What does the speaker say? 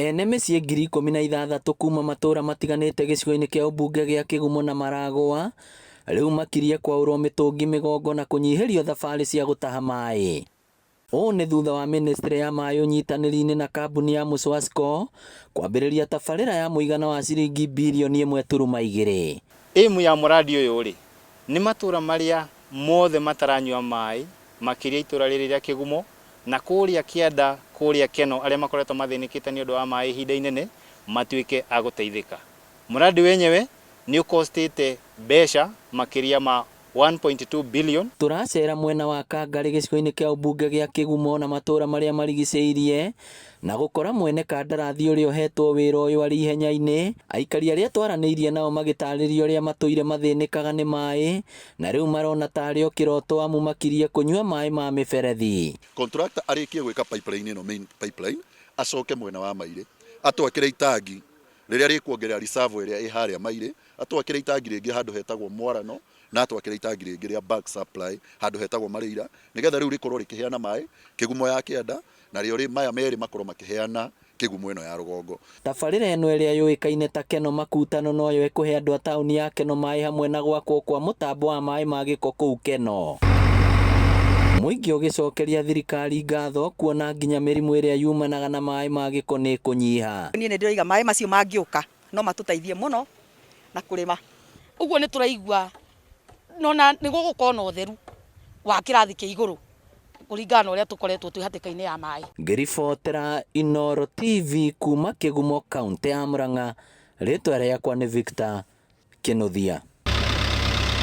Ene mĩciĩ 16,000 kuma matũra matiganĩte gĩcigo-inĩ kĩa ũmbunge gĩa Kĩgumo na Maragwa rĩu makirie kwaũrwo mĩtũngi mĩgongo na kũnyihĩrio thabarĩ cia gũtaha maĩ. Ũũ nĩ thutha wa mĩnĩstrĩ ya maĩ ũnyitanĩri-inĩ na kambuni ya Mũswasco kwambĩrĩria tabarĩra ya mũigana wa ciringi birioni ĩmwe turuma igĩrĩ. Aim ya mũradi ũyũ rĩ, nĩ matũra marĩa mothe mataranyua maĩ makĩria itũra rĩrĩ rĩa Kĩgumo na kũrĩa kĩanda kũrĩa Keno arĩa makoretwo mathĩnĩkĩte nĩ ũndũ wa maĩ ihinda inene matuĩke a gũteithĩka. Mũradi wenyewe nĩ ũkostĩte mbeca makĩria ma 1.2 billion. Tũracera mwena wa Kangarĩ gĩcigo-inĩ kĩa ũmbunge gĩa Kĩgumo na matũra marĩa marigicĩirie na gũkora mwene kandarathi ũrĩa ũhetwo wĩra ũyũ arĩ ihenya-inĩ. Aikari arĩa twaranĩirie nao magĩtarĩria ũrĩa matũire mathĩnĩkaga nĩ maĩ na rĩu marona tarĩ o kĩroto amu makirie kũnyua maĩ ma mĩberethi. Contractor arĩkie gwĩka pipeline ĩno main pipeline acoke mwena wa Mairĩ atwakĩre itangi rĩrĩa rĩkuongerera reserve ĩrĩa ĩ harĩa Mairĩ, atwakĩre itangi rĩngĩ handũ hetagwo Mwarano na atwakĩre itangi rĩngĩ rĩa bulk supply handũ hetagwo Marĩira nĩgetha rĩu rĩkorwo rĩkĩheana maĩ Kĩgumo ya kĩanda narĩo maya merĩ makorwo makĩheana Kĩgumo ĩno ya rũgongo. Tabarĩra ĩno ĩrĩa yũĩkaine ta Keno Makutano noyo ĩkũhe andũ a taũni ya Keno maĩ hamwe na gwakwo kwa mũtambo wa maĩ ma gĩko kũu Keno. Mũingĩ ũgĩcokeria thirikari ngatho kuona nginya mĩrimũ ĩrĩa yumanaga na maĩ ma gĩko nĩ ĩkũnyiha. Niĩ nĩ ndĩroiga maĩ macio mangĩũka no matũteithie mũno na kũrĩma. Ũguo nĩ tũraigua nona nĩ gũgũkorwo na ũtheru wa kĩrathi kĩa igũrũ kũringana na ũrĩa tũkoretwo twĩ hatĩka-inĩ ya maĩ. Ngĩribotera Inooro TV kuma Kĩgumo kauntĩ ya Murang'a, rĩtwa rĩakwa nĩ Victor Kĩnuthia.